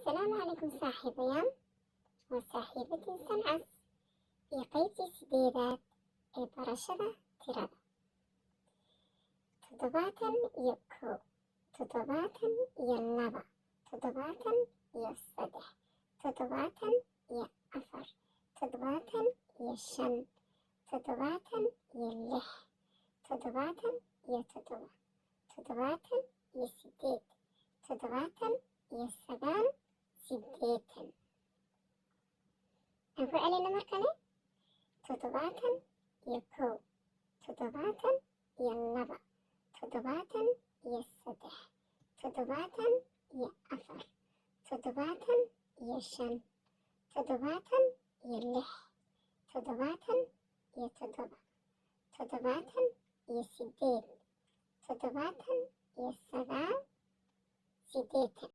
Asalaamu calaykum saaxiibayaal, waa saaxiibadii Sancas iyo qaybtii sideedaad ee barashada tirada. 71, 72, 73, 74, 75, 76, 77, 78, 79, 80. Aan ku celina mar kale: 71, 72, 73, 74, 75, 76, 77, 78, 79, 80.